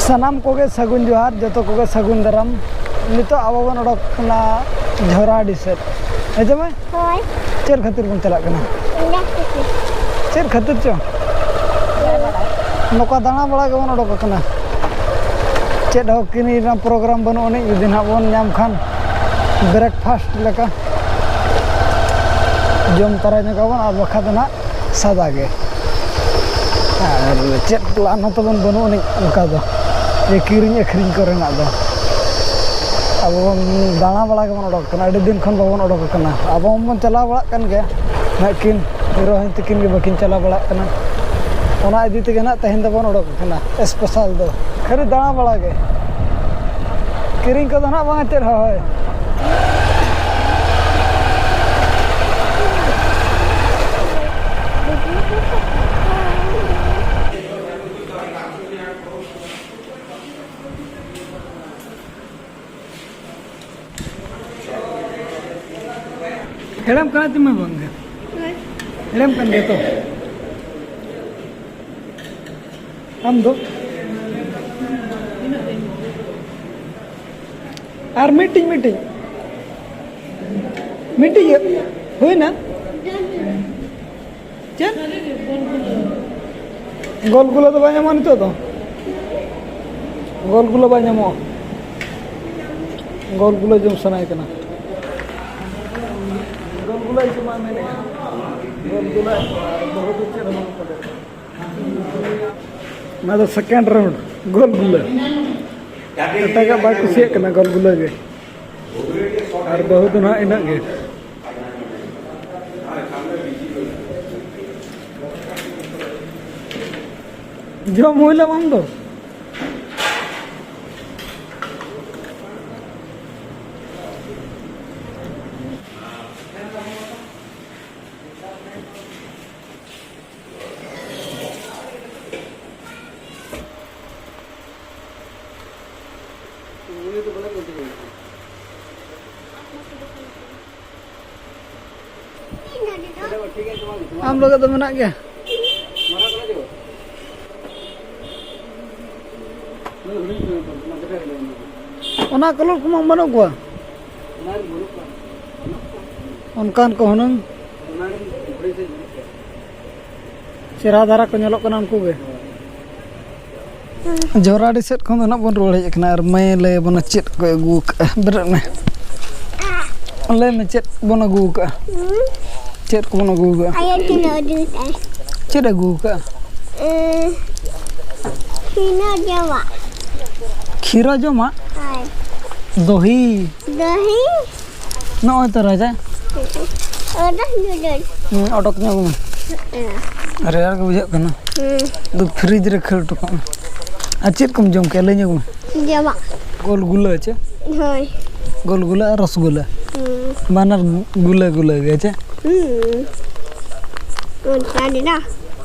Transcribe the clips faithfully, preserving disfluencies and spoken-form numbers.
ᱥᱟᱱᱟᱢ ᱠᱚᱜᱮ ᱥᱟᱹᱜᱩᱱ ᱡᱚᱦᱟᱨ, ᱡᱚᱛᱚ ᱠᱚᱜᱮ ᱥᱟᱹᱜᱩᱱ ᱫᱟᱨᱟᱢ᱾ ᱱᱤᱛᱚᱜ ᱟᱵᱚ ᱵᱚᱱ ᱚᱰᱚᱠ ᱠᱟᱱᱟ ᱡᱷᱚᱨᱟᱰᱤ ᱥᱮᱫ᱾ ᱦᱮᱸ ᱪᱮ ᱢᱟᱹᱭ? ᱦᱳᱭ᱾ ᱪᱮᱫ ᱠᱷᱟᱹᱛᱤᱨ ᱵᱚᱱ ᱪᱟᱞᱟᱜ ᱠᱟᱱᱟ? ᱚᱱᱟ ᱠᱷᱟᱹᱛᱤᱨ᱾ ᱪᱮᱫ ᱠᱷᱟᱹᱛᱤᱨ ᱪᱚ? ᱱᱚᱝᱠᱟ ᱫᱟᱬᱟ ᱵᱟᱲᱟ ᱜᱮᱵᱚᱱ ᱚᱰᱚᱠ ᱟᱠᱟᱱᱟ᱾ ᱪᱮᱫ ᱦᱚᱸ ᱠᱤᱨᱤᱧ ᱨᱮᱱᱟᱜ ᱯᱨᱳᱜᱨᱟᱢ ᱵᱟᱹᱱᱩᱜ ᱟᱹᱱᱤᱡ, ᱡᱩᱫᱤ ᱱᱟᱦᱟᱜ ᱵᱚᱱ ᱧᱟᱢ ᱠᱷᱟᱱ ᱵᱨᱮᱠᱯᱷᱟᱥᱴ ᱞᱮᱠᱟ ᱡᱚᱢ ᱛᱟᱨᱟ ᱧᱚᱜᱟᱵᱚᱱ, ᱟᱨ ᱵᱟᱠᱷᱟᱡ ᱫᱚ ᱱᱟᱦᱟᱜ ᱥᱟᱫᱟ ᱜᱮ᱾ ᱟᱨ ᱪᱮᱫ ᱯᱞᱟᱱ ᱦᱚᱸ ᱛᱟᱵᱚᱱ ᱵᱟᱹᱱᱩᱜ ᱟᱹᱱᱤᱡ ᱚᱱᱠᱟ ᱫᱚ, ᱡᱮ ᱠᱤᱨᱤᱧ ᱟᱹᱠᱷᱨᱤᱧ ᱠᱚᱨᱮᱱᱟᱜ ᱫᱚ᱾ ᱟᱵᱚ ᱵᱚᱱ ᱫᱟᱬᱟ ᱵᱟᱲᱟ ᱜᱮᱵᱚᱱ ᱚᱰᱚᱠ ᱠᱟᱱᱟ, ᱟᱹᱰᱤ ᱫᱤᱱ ᱠᱷᱚᱱ ᱵᱟᱵᱚᱱ ᱚᱰᱚᱠ ᱟᱠᱟᱱᱟ᱾ ᱟᱵᱚ ᱦᱚᱸᱵᱚᱱ ᱪᱟᱞᱟᱣ ᱵᱟᱲᱟᱜ ᱠᱟᱱ ᱜᱮᱭᱟ, ᱱᱟᱹᱠᱤᱱ ᱨᱳᱦᱤᱱ ᱛᱟᱹᱠᱤᱱ ᱜᱮ ᱵᱟᱹᱠᱤᱱ ᱪᱟᱞᱟᱣ ᱵᱟᱲᱟᱜ ᱠᱟᱱᱟ᱾ ᱚᱱᱟ ᱤᱫᱤ ᱛᱮᱜᱮ ᱱᱟᱜ ᱛᱮᱦᱮᱧ ᱫᱚᱵᱚᱱ ᱚᱰᱚᱠ ᱟᱠᱟᱱᱟ ᱥᱯᱮᱥᱟᱞ ᱫᱚ, ᱠᱷᱟᱹᱞᱤ ᱫᱟᱬᱟ ᱵᱟᱲᱟ ᱜᱮ, ᱠᱤᱨᱤᱧ ᱠᱚᱫᱚ ᱱᱟᱜ ᱵᱟᱝᱟ ᱪᱮᱫ ᱦᱚᱸ᱾ ᱦᱳᱭ᱾ ᱦᱮᱲᱮᱢ ᱠᱟᱱᱟ ᱪᱮ ᱢᱟ ᱵᱟᱝ ᱜᱮ? ᱦᱮᱲᱮᱢ ᱠᱟᱱ ᱜᱮᱭᱟ ᱛᱚ᱾ ᱟᱢ ᱫᱚ? ᱟᱨ ᱢᱤᱫᱴᱤᱡ, ᱢᱤᱫᱴᱤᱡ, ᱢᱤᱫᱴᱤᱡ ᱜᱮ ᱦᱩᱭᱱᱟ᱾ ᱪᱮᱫ? ᱜᱳᱞ ᱜᱩᱞᱟᱹ ᱫᱚ ᱵᱟᱭ ᱧᱟᱢᱚᱜᱼᱟ ᱱᱤᱛᱚᱜ ᱫᱚ? ᱜᱳᱞ ᱜᱩᱞᱟᱹ ᱵᱟᱭ ᱧᱟᱢᱚᱜᱼᱟ᱾ ᱜᱳᱞ ᱜᱩᱞᱟᱹ ᱡᱚᱢ ᱥᱟᱱᱟᱭᱮ ᱠᱟᱱᱟ᱾ ᱜᱳᱞ ᱜᱩᱞᱟᱹ ᱡᱚᱢᱟᱜ ᱢᱮᱱᱮᱫᱼᱟ᱾ ᱜᱳᱞ ᱜᱩᱞᱟᱹ ᱟᱨ ᱵᱟᱹᱦᱩ ᱫᱚ ᱪᱮᱫ ᱦᱚᱸ ᱵᱟᱝ ᱯᱟᱞᱮ᱾ ᱚᱱᱟ ᱫᱚ ᱥᱮᱠᱮᱱᱰ ᱨᱟᱣᱩᱱᱰ, ᱜᱳᱞ ᱜᱩᱞᱟᱹ᱾ ᱮᱴᱟᱜᱟᱜ ᱵᱟᱭ ᱠᱩᱥᱤᱭᱟᱜ ᱠᱟᱱᱟ, ᱜᱳᱞ ᱜᱩᱞᱟᱹ ᱜᱮ᱾ ᱟᱨ ᱵᱟᱹᱦᱩ ᱫᱚ ᱱᱟᱦᱟᱜ ᱤᱱᱟᱹᱜ ᱜᱮ᱾ ᱡᱚᱢ ᱦᱩᱭ ᱞᱮ ᱵᱟᱝ ᱫᱚ᱾ ᱟᱢ ᱞᱟᱹᱜᱤᱫ ᱫᱚ ᱢᱮᱱᱟᱜ ᱜᱮᱭᱟ᱾ ᱚᱱᱟ ᱠᱟᱞᱟᱨ ᱠᱚᱢᱟ ᱵᱟᱹᱱᱩᱜ ᱠᱚᱣᱟ᱾ ᱚᱱᱠᱟᱱ ᱠᱚ ᱦᱩᱱᱟᱹᱝ᱾ ᱪᱮᱦᱨᱟ ᱫᱷᱟᱨᱟ ᱠᱚ ᱧᱮᱞᱚᱜ ᱠᱟᱱᱟ ᱩᱱᱠᱩ ᱜᱮ᱾ ᱡᱷᱚᱨᱟᱰᱤ ᱥᱮᱫ ᱠᱷᱚᱱ ᱫᱚ ᱱᱟᱜ ᱵᱚᱱ ᱨᱩᱣᱟᱹᱲ ᱦᱮᱡ ᱟᱠᱟᱱᱟ ᱟᱨ ᱢᱟᱹᱭ ᱞᱟᱹᱭ ᱟᱵᱚᱱᱟ ᱪᱮᱫ ᱠᱚᱭ ᱟᱹᱜᱩ ᱟᱠᱟᱫᱼᱟ᱾ ᱵᱮᱨᱮᱫ ᱢᱮ᱾ ᱞᱟᱹᱭ ᱢᱮ ᱪᱮᱫ ᱵᱚᱱ ᱟᱹᱜᱩ ᱟᱠᱟᱫᱼᱟ? ᱪᱮᱫ ᱠᱚᱵᱚᱱ ᱟᱹᱜᱩ ᱟᱠᱟᱫᱼᱟ? ᱟᱭᱳ ᱛᱤᱱᱟᱹᱜ ᱟᱹᱰᱤ ᱢᱤᱫᱴᱟᱝ᱾ ᱪᱮᱫ ᱟᱹᱜᱩ ᱟᱠᱟᱫᱼᱟ? ᱥᱤᱱᱟ ᱡᱟᱣᱟ᱾ ᱠᱷᱤᱨᱟ ᱡᱚᱢᱟᱜ? ᱦᱳᱭ᱾ ᱫᱚᱦᱤ? ᱫᱚᱦᱤ? ᱱᱚᱜᱼᱚᱭ ᱛᱚ ᱨᱟᱡᱟ᱾ ᱚᱰᱚᱠ ᱧᱚᱜ ᱞᱮᱱ᱾ ᱦᱩᱸ, ᱚᱰᱚᱠ ᱧᱚᱜ ᱢᱮ᱾ ᱦᱮᱸ᱾ ᱨᱮᱭᱟᱲ ᱜᱮ ᱵᱩᱡᱷᱟᱹᱜ ᱠᱟᱱᱟ᱾ ᱦᱩᱸ᱾ ᱫᱩ ᱯᱷᱨᱤᱡᱽ ᱨᱮ ᱠᱷᱟᱹᱲ ᱦᱚᱴᱚ ᱠᱟᱜ ᱢᱮ᱾ ᱟᱨ ᱪᱮᱫ ᱠᱚᱢ ᱡᱚᱢ ᱠᱮᱜᱼᱟ? ᱞᱟᱹᱭ ᱧᱚᱜ ᱢᱮ᱾ ᱡᱚᱢᱟᱜ᱾ ᱜᱳᱞ ᱜᱩᱞᱟᱹ ᱪᱮ? ᱦᱳᱭ᱾ ᱜᱳᱞ ᱜᱩᱞᱟᱹ ᱟᱨ ᱨᱚᱥᱜᱩᱞᱟᱹ᱾ ᱦᱩᱸ᱾ ᱵᱟᱱᱟᱨ ᱜᱩᱞᱟᱹ ᱜᱩᱞᱟᱹ ᱜᱮ ᱪᱮ? ᱦᱩᱸ᱾ ᱚᱱᱠᱟ ᱜᱮ ᱱᱟ᱾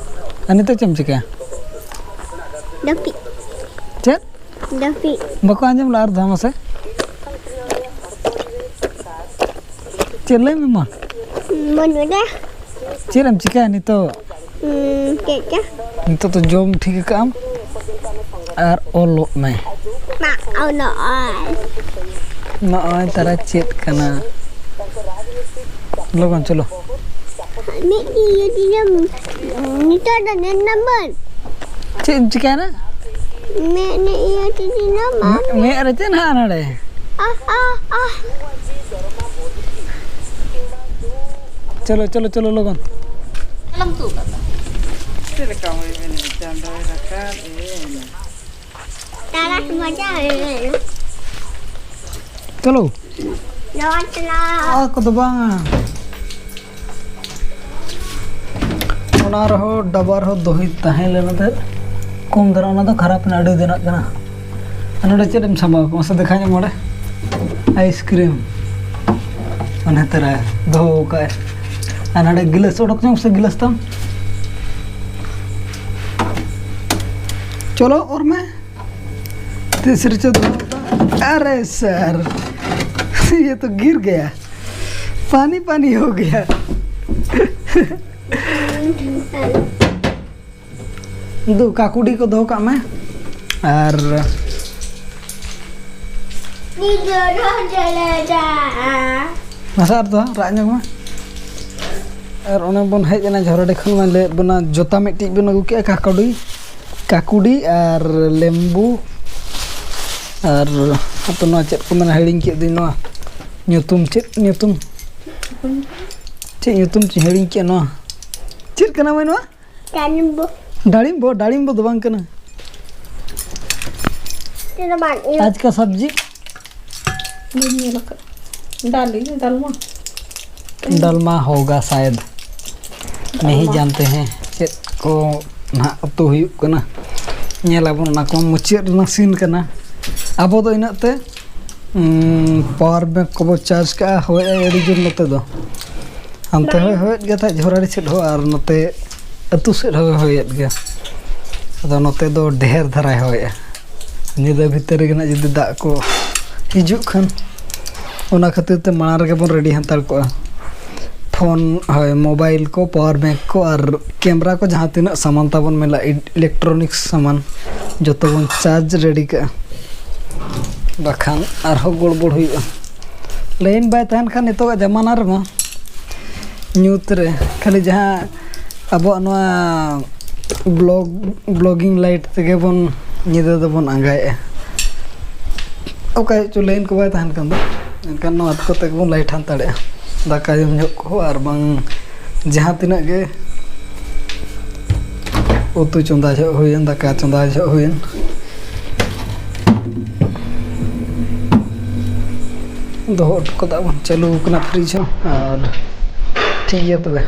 ᱟᱨ ᱱᱤᱛᱚᱜ ᱪᱮᱫ ᱮᱢ ᱪᱤᱠᱟᱹᱭᱟ? ᱡᱟᱹᱯᱤᱫ᱾ ᱪᱮᱫ? ᱡᱟᱹᱯᱤᱫ᱾ ᱵᱟᱠᱚ ᱟᱸᱡᱚᱢ ᱞᱮᱫᱼᱟ ᱟᱨ ᱫᱷᱟᱣ ᱢᱟᱥᱮ? ᱪᱮᱫ ᱞᱟᱹᱭ ᱢᱮ ᱢᱟ? ᱵᱟᱹᱱᱩᱜ ᱨᱮ᱾ ᱪᱮᱫ ᱮᱢ ᱪᱤᱠᱟᱹᱭᱟ ᱱᱤᱛᱚᱜ? ᱦᱩᱸ, ᱪᱮᱫ ᱪᱚ? ᱱᱤᱛᱚᱜ ᱫᱚ ᱡᱚᱢ ᱴᱷᱤᱠ ᱟᱠᱟᱫ ᱟᱢ ᱟᱨ ᱚᱞᱚᱜ ᱢᱮ᱾ ᱢᱟ, ᱚᱞᱚᱜ ᱟᱭ᱾ ᱱᱚᱜᱼᱚᱭ ᱛᱟᱨᱟ ᱪᱮᱫ ᱠᱟᱱᱟ? ᱞᱚᱜᱚᱱ ᱪᱚᱞᱚ᱾ ᱢᱤᱫ ᱤᱭᱟᱹ ᱫᱤᱱᱟᱢ, ᱱᱤᱛᱚᱜ ᱫᱚ ᱱᱮᱱ ᱱᱟᱢᱵᱟᱨ᱾ ᱪᱮᱫ ᱮᱢ ᱪᱤᱠᱟᱹᱭᱮᱱᱟ? ᱢᱮᱫ ᱱᱮ ᱤᱭᱟᱹ ᱫᱤᱱᱟᱢ᱾ ᱢᱮ-, ᱢᱮᱫ ᱨᱮ ᱪᱮᱫ ᱱᱟᱦᱟᱜ ᱱᱚᱰᱮ? ᱟᱦ, ᱟᱦ, ᱟᱦ᱾ ᱪᱚᱞᱚ, ᱪᱚᱞᱚ, ᱪᱚᱞᱚ, ᱞᱚᱜᱚᱱ᱾ ᱟᱞᱚᱢ ᱛᱩᱫ ᱠᱟᱜᱼᱟ᱾ ᱪᱮᱫ ᱞᱮᱠᱟ ᱦᱩᱭ ᱮᱱᱟ? ᱪᱟᱸᱫᱚᱭ ᱨᱟᱠᱟᱵ ᱮᱱᱟ᱾ ᱛᱟᱨᱟᱥ ᱵᱟᱡᱟᱣ ᱮᱱᱟ᱾ ᱪᱚᱞᱚ᱾ ᱱᱚᱣᱟ ᱪᱟᱞᱟᱣ᱾ ᱚᱱᱟ ᱠᱚᱫᱚ ᱵᱟᱝᱟ᱾ ᱚᱱᱟ ᱨᱮᱦᱚᱸ ᱰᱟᱵᱟ ᱨᱮᱦᱚᱸ ᱫᱚᱦᱤ ᱛᱟᱦᱮᱸ ᱞᱮᱱᱟ ᱛᱮ ᱠᱚᱢ ᱫᱷᱟᱨᱟ, ᱚᱱᱟ ᱫᱚ ᱠᱷᱟᱨᱟᱯ ᱮᱱᱟ, ᱟᱹᱰᱤ ᱫᱤᱱᱟᱜ ᱠᱟᱱᱟ᱾ ᱟᱨ ᱱᱚᱰᱮ ᱪᱮᱫ ᱮᱢ ᱥᱟᱢᱵᱟᱣ ᱠᱟᱜᱼᱟ? ᱢᱟᱥᱮ ᱫᱮᱠᱷᱟᱣ ᱧᱚᱜ ᱢᱮ ᱚᱸᱰᱮ᱾ Ice cream. ᱚᱱᱮ ᱛᱟᱨᱟ ᱫᱚᱦᱚ ᱠᱟᱜᱼᱟᱭ᱾ ᱟᱨ ᱱᱚᱰᱮ ᱜᱤᱞᱟᱹᱥ ᱚᱰᱚᱠ ᱧᱚᱜ ᱥᱮ ᱜᱤᱞᱟᱹᱥ ᱛᱟᱢ᱾ ᱪᱚᱞᱚ, ᱚᱨ ᱢᱮ᱾ ᱛᱤᱥ ᱨᱮᱪᱚ ᱫᱚᱦᱚ ᱠᱟᱜᱼᱟ᱾ ᱟᱨᱮ ᱥᱟᱨ, ᱤᱭᱟᱹ ᱛᱚ ᱜᱤᱨ ᱜᱟᱭᱟ, ᱯᱟᱱᱤ ᱯᱟᱱᱤ ᱦᱳ ᱜᱟᱭᱟ᱾ ᱫᱩ ᱠᱟᱠᱩᱰᱤ ᱠᱚ ᱫᱚᱦᱚ ᱠᱟᱜ ᱢᱮ᱾ ᱟᱨ ᱢᱟᱥᱮ ᱟᱨ ᱫᱚ ᱨᱟᱜ ᱧᱚᱜ ᱢᱮ᱾ ᱟᱨ ᱚᱱᱮ ᱵᱚᱱ ᱦᱮᱡ ᱮᱱᱟ ᱡᱷᱚᱨᱟᱰᱤ ᱠᱷᱚᱱ, ᱢᱟ ᱞᱟᱹᱭᱮᱫ ᱵᱚᱱᱟ ᱡᱚᱛᱟ ᱢᱤᱫᱴᱤᱡ ᱵᱚᱱ ᱟᱹᱜᱩ ᱠᱮᱜᱼᱟ, ᱠᱟᱠᱩᱰᱤ, ᱠᱟᱠᱩᱰᱤ ᱟᱨ ᱞᱮᱢᱵᱩ ᱟᱨ ᱟᱯᱮ ᱱᱚᱣᱟ ᱪᱮᱫ ᱠᱚ ᱢᱮᱱᱟ, ᱦᱤᱲᱤᱧ ᱠᱮᱫ ᱫᱩᱧ ᱱᱚᱣᱟ ᱧᱩᱛᱩᱢ, ᱪᱮᱫ ᱧᱩᱛᱩᱢ? ᱪᱮᱫ ᱧᱩᱛᱩᱢ ᱪᱚᱧ ᱦᱤᱲᱤᱧ ᱠᱮᱫ ᱱᱚᱣᱟ᱾ ᱪᱮᱫ ᱠᱟᱱᱟ ᱢᱟᱹᱭ ᱱᱚᱣᱟ? ᱰᱟᱲᱤᱢᱵᱚ᱾ ᱰᱟᱲᱤᱢᱵᱚ, ᱰᱟᱲᱤᱢᱵᱚ ᱫᱚ ᱵᱟᱝ ᱠᱟᱱᱟ᱾ ᱪᱮᱫ ᱦᱚᱸ ᱵᱟᱝ, ᱤᱭᱟᱹ᱾ ᱟᱡ ᱠᱟ ᱥᱟᱵᱡᱤ? ᱵᱟᱹᱧ ᱧᱮᱞ ᱟᱠᱟᱫ᱾ ᱰᱟᱞᱤ, ᱰᱟᱞᱢᱟ᱾ ᱰᱟᱞᱢᱟ ᱦᱳᱜᱟ ᱥᱟᱭᱮᱫ᱾ ᱱᱤᱦᱤ ᱰᱟᱞᱢᱟ᱾ ᱡᱟᱱᱛᱮ ᱦᱮᱸ ᱪᱮᱫ ᱠᱚ ᱱᱟᱦᱟᱜ ᱩᱛᱩ ᱦᱩᱭᱩᱜ ᱠᱟᱱᱟ᱾ ᱧᱮᱞ ᱟᱵᱚᱱ, ᱚᱱᱟ ᱠᱚ ᱢᱩᱪᱟᱹᱫ ᱨᱮᱱᱟᱜ ᱥᱤᱱ ᱠᱟᱱᱟ᱾ ᱟᱵᱚ ᱫᱚ ᱤᱱᱟᱹᱜ ᱛᱮ ᱩᱸ, ᱯᱟᱣᱟᱨ ᱵᱮᱝᱠ ᱠᱚᱵᱚ ᱪᱟᱨᱡᱽ ᱠᱟᱜᱼᱟ, ᱦᱚᱭᱮᱜᱼᱟᱭ ᱟᱹᱰᱤ ᱡᱳᱨ ᱱᱚᱛᱮ ᱫᱚ᱾ ᱦᱟᱱᱛᱮ ᱦᱚᱸᱭ ᱦᱚᱭᱮᱫ ᱜᱮᱭᱟ ᱛᱟᱦᱮᱸᱫ ᱡᱷᱚᱨᱟᱲᱤ ᱥᱮᱫ ᱦᱚᱸ, ᱟᱨ ᱱᱚᱛᱮ ᱟᱹᱛᱩ ᱥᱮᱫ ᱦᱚᱸᱭ ᱦᱚᱭᱮᱫ ᱜᱮᱭᱟ᱾ ᱟᱫᱚ ᱱᱚᱛᱮ ᱫᱚ ᱰᱷᱮᱨ ᱫᱷᱟᱨᱟᱭ ᱦᱚᱭᱮᱜᱼᱟ᱾ ᱧᱤᱫᱟᱹ ᱵᱷᱤᱛᱟᱹᱨ ᱨᱮᱜᱮ ᱱᱟᱜ ᱡᱩᱫᱤ ᱫᱟᱜ ᱠᱚ ᱦᱤᱡᱩᱜ ᱠᱷᱟᱱ, ᱚᱱᱟ ᱠᱷᱟᱹᱛᱤᱨ ᱛᱮ ᱢᱟᱲᱟᱝ ᱨᱮᱜᱮ ᱵᱚᱱ ᱨᱮᱰᱤ ᱦᱟᱛᱟᱲ ᱠᱚᱜᱼᱟ᱾ ᱯᱷᱳᱱ, ᱦᱳᱭ, ᱢᱳᱵᱟᱭᱤᱞ ᱠᱚ, ᱯᱟᱣᱟᱨ ᱵᱮᱝᱠ ᱠᱚ ᱟᱨ ᱠᱮᱢᱨᱟ ᱠᱚ, ᱡᱟᱦᱟᱸ ᱛᱤᱱᱟᱹᱜ ᱥᱟᱢᱟᱱ ᱛᱟᱵᱚᱱ ᱢᱮᱱᱟᱜᱼᱟ, ᱤᱞᱮᱠᱴᱨᱚᱱᱤᱠᱥ ᱥᱟᱢᱟᱱ, ᱡᱚᱛᱚ ᱵᱚᱱ ᱪᱟᱨᱡᱽ ᱨᱮᱰᱤ ᱠᱟᱜᱼᱟ, ᱵᱟᱠᱷᱟᱱ ᱟᱨᱦᱚᱸ ᱜᱚᱲᱵᱚᱲ ᱦᱩᱭᱩᱜᱼᱟ᱾ ᱞᱟᱭᱤᱱ ᱵᱟᱭ ᱛᱟᱦᱮᱱ ᱠᱷᱟᱱ ᱱᱤᱛᱚᱜᱟᱜ ᱡᱟᱢᱟᱱᱟ ᱨᱮᱢᱟ ᱧᱩᱛ ᱨᱮ ᱠᱷᱟᱹᱞᱤ ᱡᱟᱦᱟᱸ ᱟᱵᱚᱣᱟᱜ ᱱᱚᱣᱟ ᱵᱞᱚᱜ, ᱵᱞᱚᱜᱤᱝ ᱞᱟᱭᱤᱴ ᱛᱮᱜᱮ ᱵᱚᱱ, ᱧᱤᱫᱟᱹ ᱫᱚᱵᱚᱱ ᱟᱸᱜᱟᱭᱮᱜᱼᱟ᱾ ᱚᱠᱟ ᱦᱮᱡ ᱪᱚ ᱞᱟᱭᱤᱱ ᱠᱚ ᱵᱟᱭ ᱛᱟᱦᱮᱱ ᱠᱷᱟᱱ ᱫᱚ, ᱮᱱᱠᱷᱟᱱ ᱱᱚᱣᱟ ᱠᱚᱛᱮ ᱜᱮᱵᱚᱱ ᱞᱟᱭᱤᱴ ᱦᱟᱛᱟᱲᱮᱜᱼᱟ᱾ ᱫᱟᱠᱟ ᱡᱚᱢ ᱡᱚᱦᱚᱜ ᱠᱚᱦᱚᱸ ᱟᱨ ᱵᱟᱝ ᱡᱟᱦᱟᱸ ᱛᱤᱱᱟᱹᱜ ᱜᱮ ᱩᱛᱩ ᱪᱚᱸᱫᱟ ᱡᱚᱦᱚᱜ ᱦᱩᱭᱮᱱ, ᱫᱟᱠᱟ ᱪᱚᱸᱫᱟ ᱡᱚᱦᱚᱜ ᱦᱩᱭᱮᱱ, ᱫᱚᱦᱚ ᱦᱚᱴᱚ ᱠᱟᱫᱟ ᱵᱚᱱ᱾ ᱪᱟᱹᱞᱩ ᱠᱟᱱᱟ ᱯᱷᱨᱤᱡᱽ ᱦᱚᱸ᱾ ᱟᱨ ᱴᱷᱤᱠ ᱜᱮᱭᱟ ᱛᱚᱵᱮ᱾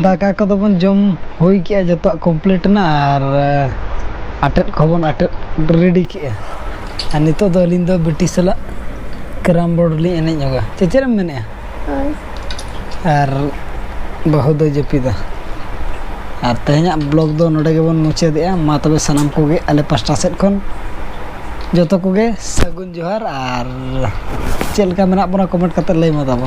ᱫᱟᱠᱟ ᱠᱚᱫᱚ ᱵᱚᱱ ᱡᱚᱢ ᱦᱩᱭ ᱠᱮᱜᱼᱟ, ᱡᱚᱛᱚᱣᱟᱜ ᱠᱚᱢᱯᱞᱤᱴ ᱮᱱᱟ ᱟᱨ ᱟᱴᱮᱫ ᱠᱚᱦᱚᱸ ᱵᱚᱱ ᱟᱴᱮᱫ ᱨᱮᱰᱤ ᱠᱮᱜᱼᱟ᱾ ᱟᱨ ᱱᱤᱛᱚᱜ ᱫᱚ ᱟᱹᱞᱤᱧ ᱫᱚ ᱵᱤᱴᱤ ᱥᱟᱞᱟᱜ ᱠᱮᱨᱟᱢ ᱵᱳᱨᱰ ᱞᱤᱧ ᱮᱱᱮᱡ ᱧᱚᱜᱟ᱾ ᱪᱮᱫ ᱪᱮᱫ ᱮᱢ ᱢᱮᱱᱮᱫᱼᱟ? ᱦᱳᱭ᱾ ᱟᱨ ᱵᱟᱹᱦᱩ ᱫᱚᱭ ᱡᱟᱹᱯᱤᱫᱟ᱾ ᱟᱨ ᱛᱮᱦᱮᱧᱟᱜ ᱵᱞᱚᱜ ᱫᱚ ᱱᱚᱰᱮ ᱜᱮᱵᱚᱱ ᱢᱩᱪᱟᱹᱫᱮᱜᱼᱟ᱾ ᱢᱟ ᱛᱚᱵᱮ ᱥᱟᱱᱟᱢ ᱠᱚᱜᱮ ᱟᱞᱮ ᱯᱟᱥᱴᱟ ᱥᱮᱫ ᱠᱷᱚᱱ ᱡᱚᱛᱚ ᱠᱚᱜᱮ ᱥᱟᱹᱜᱩᱱ ᱡᱚᱦᱟᱨ᱾ ᱟᱨ ᱪᱮᱫ ᱞᱮᱠᱟ ᱢᱮᱱᱟᱜ ᱵᱚᱱᱟ ᱠᱚᱢᱮᱱᱴ ᱠᱟᱛᱮ ᱞᱟᱹᱭ ᱢᱟ ᱛᱟᱵᱚᱱ᱾